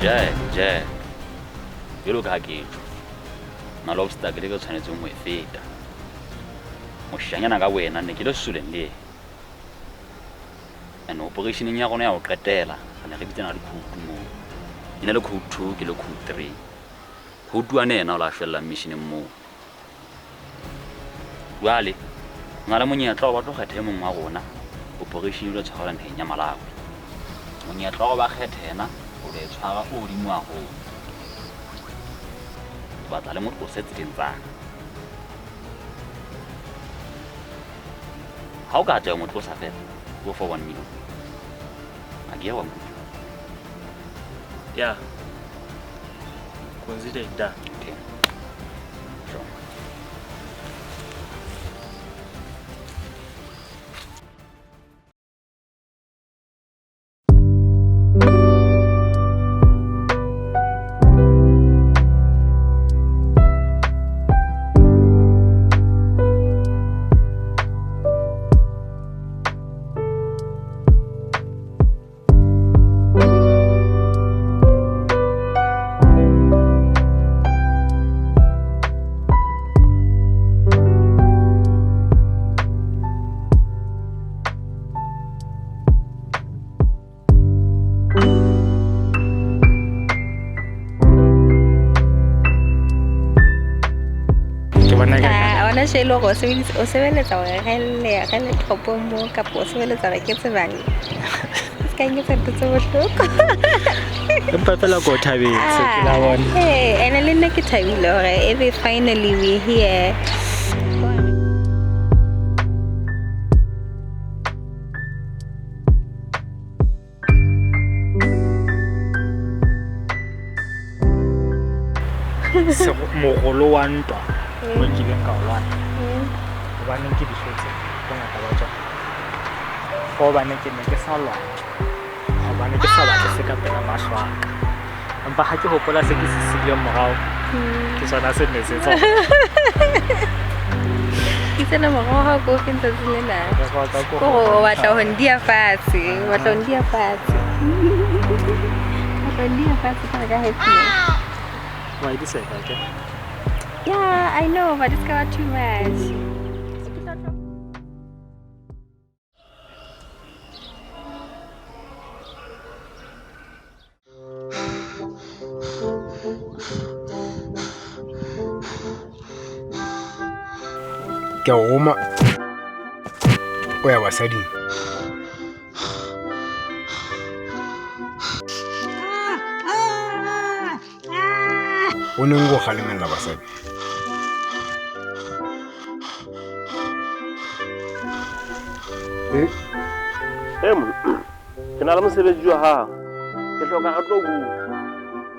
Je, je. Jwalo ka ha ke tjho. Na le obstacle ke tshwanetseng ho e feta. Moshanyana ka wena ne ke le Soleng le yena. And operationeng ya rona ya ho qetela, re ne re bitsana ka di-code moo. E ne le code 2, ke le code 3. Code 1 yena o la shwella missioneng moo. Jwale, ho na le monyetla wa ba tlo kgetha e mong wa rona, operation e tlo tshwarelwa naheng ya Malawi. Monyetla wa ba kgetha yena, o tlo e tshwara o hodimo haholo. Ke batla le mo tlose tseleng tsa ka. Ha o ka atleha ho mo tlosa fela, go for 1 million. A ke ya wa nkutlwa? Yeah. Consider it done. Okay. Sure. Ona e le hore o sebeletsa hore re le toropong moo, kapa o sebeletsa hore ke tsebang. Se ka nketsa ntho tse bohloko. Empa fela ko thabetse, ke la bona. Ene le nna ke thabile hore ebe finally we here. Mogolo wa ntwa o nkileng ka o lwana. Hobaneng ke di hlotse bongata ba tsona? Hobane ke ne ke sa lwana, hobane ke sa batle se ka pela mahlo a ka. Empa ha ke hopola se ke se siileng morao, ke sona se ne se tswa. Ke tsena morao ha ko fe letsatsi lena. Ko o batla ho ndia fatshe, o batla ho ndia fatshe. O batla ho ndia fatshe ka happiness. Why this like that? Yeah, I know, but it's got too much. Ke roma o ya basading. O ne o kgalemella basadi. Ke na le mosebetsi wa hao. Ke hloka re tlo bua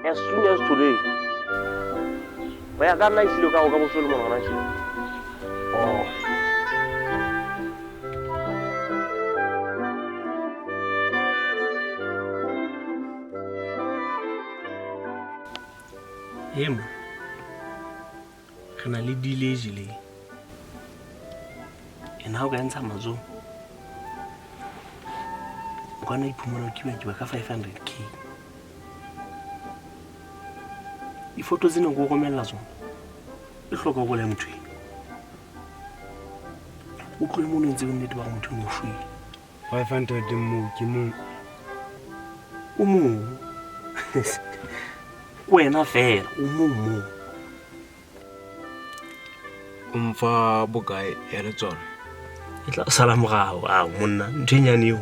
as soon as today. Ho ya ka nna ehlile ka ho ka boso le mona hona tje. Oh. Emo, re na le delay le. Ena ha o ka ntsha matsoho, o ka nna iphumana o kiba-kiba ka 500k. Difoto tsena ke o romella tsona, e hloka ho bolaya motho eno. O tlohe mono o ntse bonnete ba hore motho eno o shwele. 500 moo ke mong. O mong. Wena fela, o mong moo. O mfa bokae ya letswalo? E tla sala morao, ao monna, ntho e nyane eo.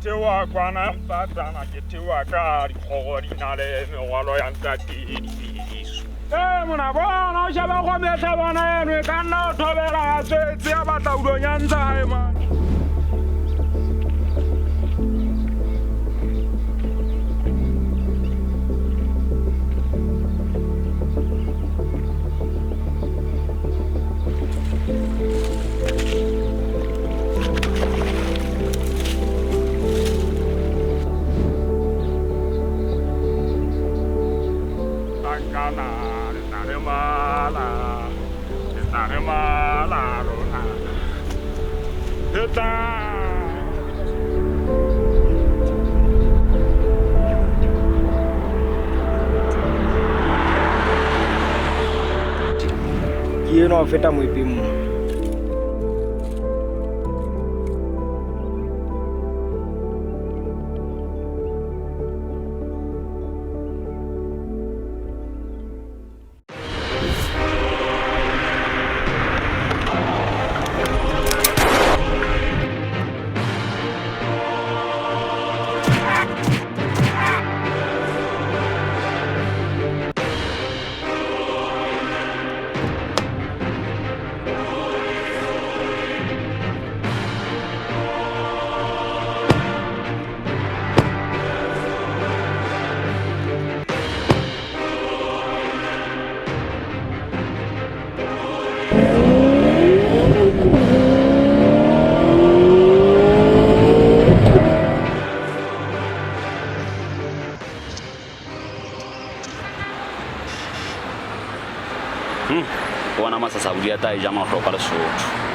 Theoha kwana mpatana, ke theoha ka dikgogo di na le merwalo ya ntate dipidiso. Mona bona o sheba kgomo e hlabana eno e ka nna o thobela ya tswetse ya batla ho lo nyantsha hae mane. Ke enwa o feta moepeng mo. Bona masasa o dia ta e ja mahlokwa Lesotho.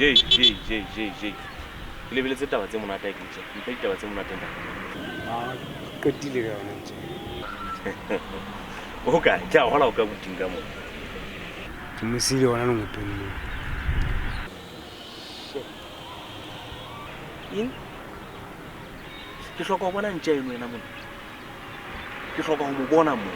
J J J J J. Ke lebeletse taba tse monate ke tje. Mpe ditaba tse monate ntate. Ah, qetile ka yona ntse. O kae? Ke a hola o ka buting ka mo. Ke mo siile hona le ngopeng mo. Eng? Ke hloka ho bona ntja eno ena mona. Ke hloka ho mo bona mo.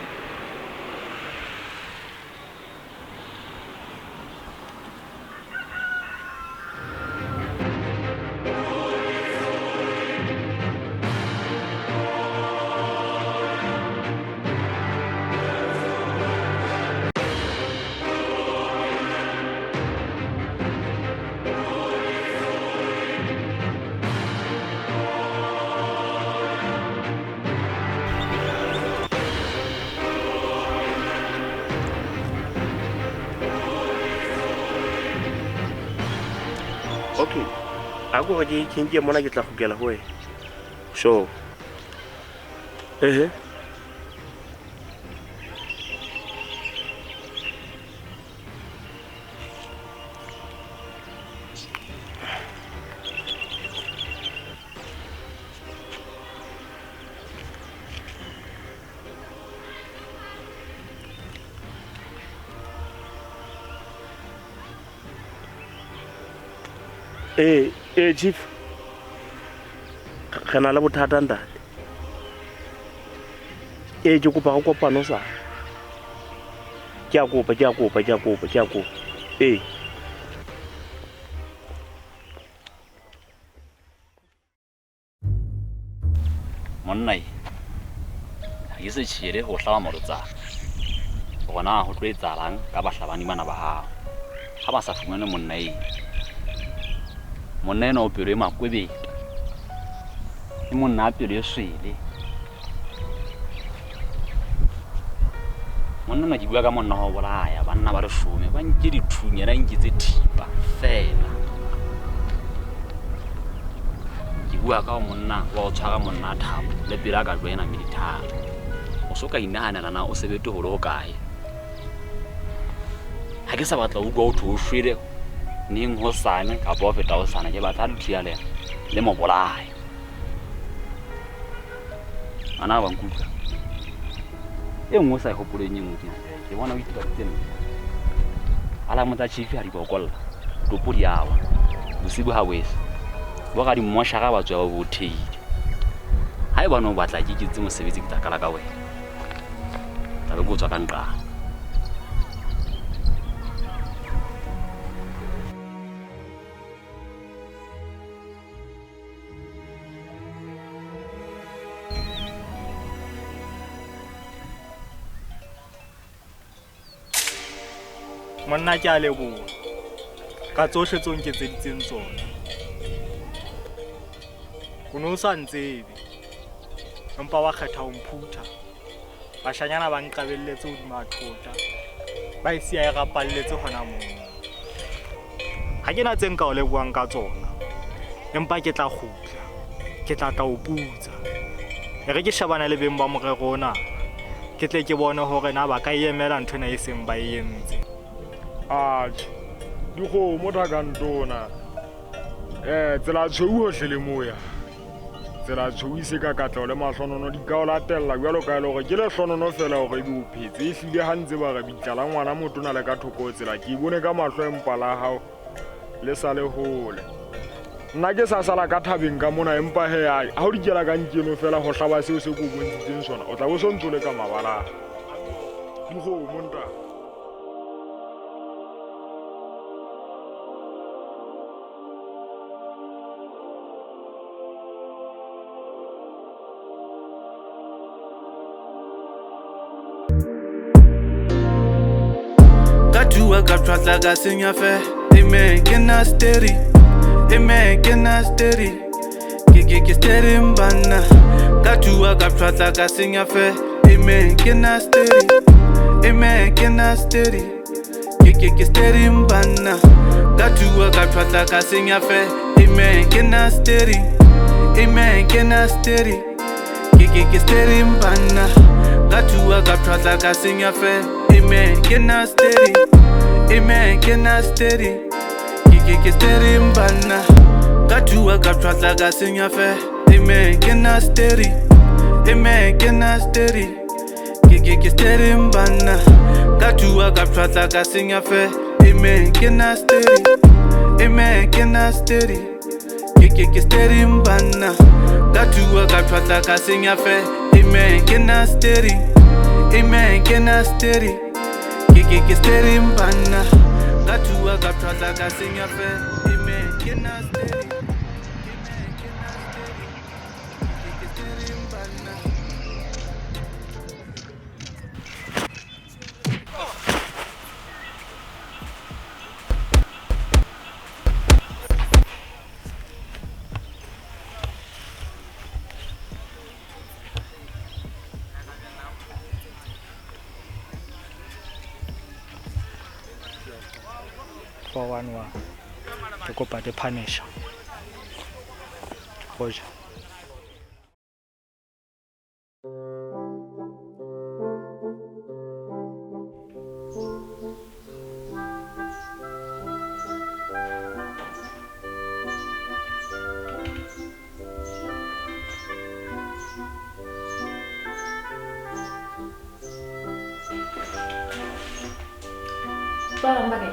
Okay. A ko re ke nke mona ke tla kgutlela ho wena. Sure. Chief. Re na le bothata ntate. Ke kopa go kopano sa. Ke a kopa. Monna e ha ke se tjhere ho hlaba morotsana. Hore na ho tlo etsahalang ka bahlabani bana ba hao. Ha ba sa fumane monna e. Monna ena o pelo e makwebeta. Ke monna a pelo e swele. Monna na ke bua ka monna wa ho bolaya banna ba leshome ba nke dithunya ba nketse thipa fela. Ke bua ka monna wa ho tshwara monna thapo le pele a ka joina military. O so ka inahanela na o sebete hore ho kae. Ha ke sa batla ho utlwa ho thwe o shwele neng hosane kapa ho feta hosane, ke batla le lena le mo bolaye. Ana ba nkutlwa. E nngwe o sa e hopoleng e nngwe ke bona o itebaditse nna. Alamo tsa chief ha di bokolla, topo di awa. Bosibu ha wesa. Bo ga di mmoshara ba tswa ba bo theile. Ha e bana o batla ke ketse mosebetsi ke tla kala ka wena. Tla be ke o tswa ka nqane. Monna ke a leboha ka tsohle tseo nketseditseng tsona. O no sa ntsebe empa wa kgetha ho mphutha. Bashanyana ba nqabelletse hodima thota, ba e siya e rapalletse hona moo. Ha ke na tse nka o lebohang ka tsona, empa ke tla kgutla, ke tla tla o putsa. E re ke shebana le beng ba morero ona, ke tle ke bone hore na ba ka e emela nthwena e seng ba e entse. Atjhe, dikgomo thakantona. Tsela tshweu hohle le moya. Tsela tshweu e se ka katleho le mahlonono di ka o latella jwalo ka e le hore ke lehlonono fela hore ebe o phetse. E hlile ha ntse ba re bitla la ngwana motona le ka thoko ho tsela. Ke e bone ka mahlo empa la hao le sa le hole. Nna ke sa sala ka thabeng ka mona empa he ha o dikela ka nkeno fela ho hlaba seo se ko o bontshitseng sona. O tla bo so ntso le ka mabala. Dikgomo ntate. Ka tshwatla ka senya fe. Amen ke na steady. Amen ke na steady. Ke steady mbana. Ka tua ka tshwatla ka senya fe. Amen ke na steady. Amen ke na steady. Ke steady mbana. Ka tua ka tshwatla ka senya fe. Amen ke na steady. Amen ke na steady. Ke steady mbana. Ka tua ka tshwatla ka senya fe. Amen ke na steady. Amen, ke na steady. Ke steady mbana. Ka tua ka tshwatla ka senya fe. Amen, ke na steady. Amen, ke na steady. Ke steady mbana. Ka tua ka tshwatla ka senya fe. Amen, ke na steady. Amen, ke na steady. Ke steady mbana. Ka tua ka tshwatla ka senya fe. Amen, ke na steady. Amen, ke na steady. Ke steady mbana. Ka tua ka tshwatla ka senya fe. Amen, ke na steady. Amen, ke na steady. Ke steady mbana. 411. Ke kopa di-punisher. Roger. Ba bang ba kae?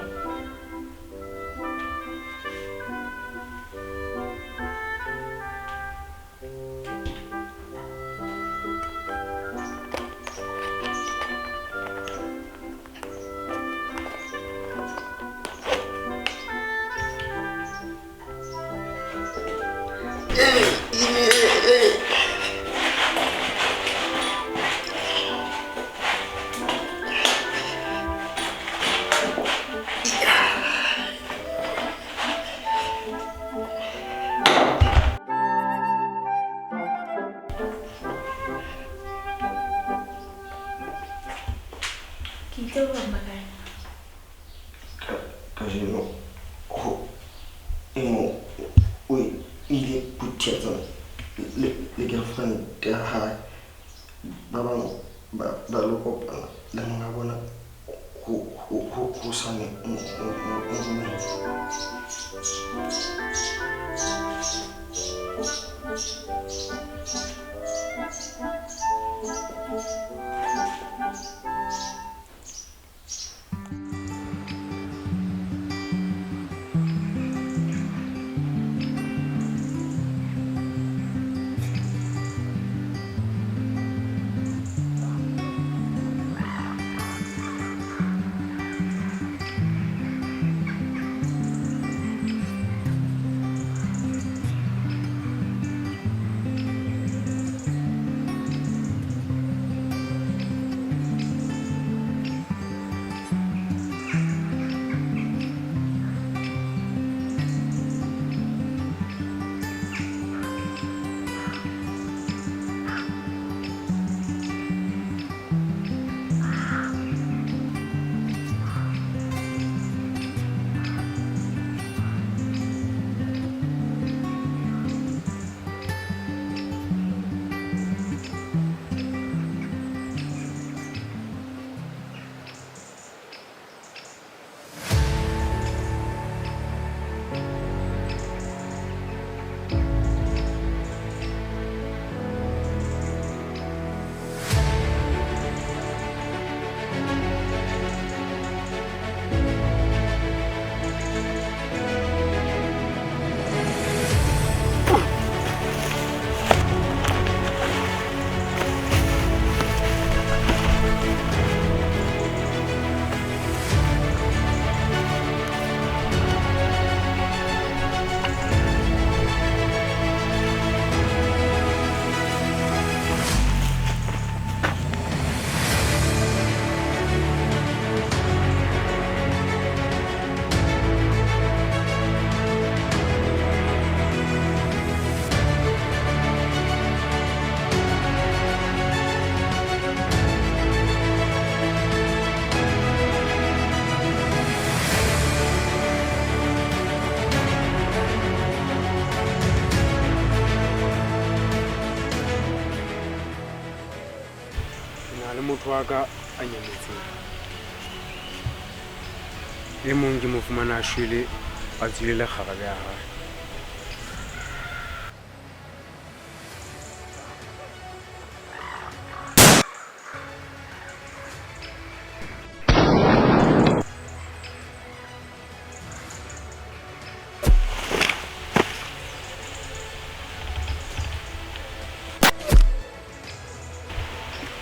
Ke itse ba bang ba kae? Kajeno ho e mong o ile phuthetsana le girlfriend ya hae. Ba bang ba lo kopana le monga bona hosane morung. Motho wa ka a nyametseng. E mong ke mo fumana a shwele, a tswile le kgarabe ya hae.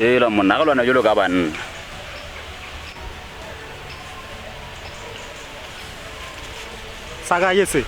Ela monna ga lwana jalo ka banna. Sa ka ke se.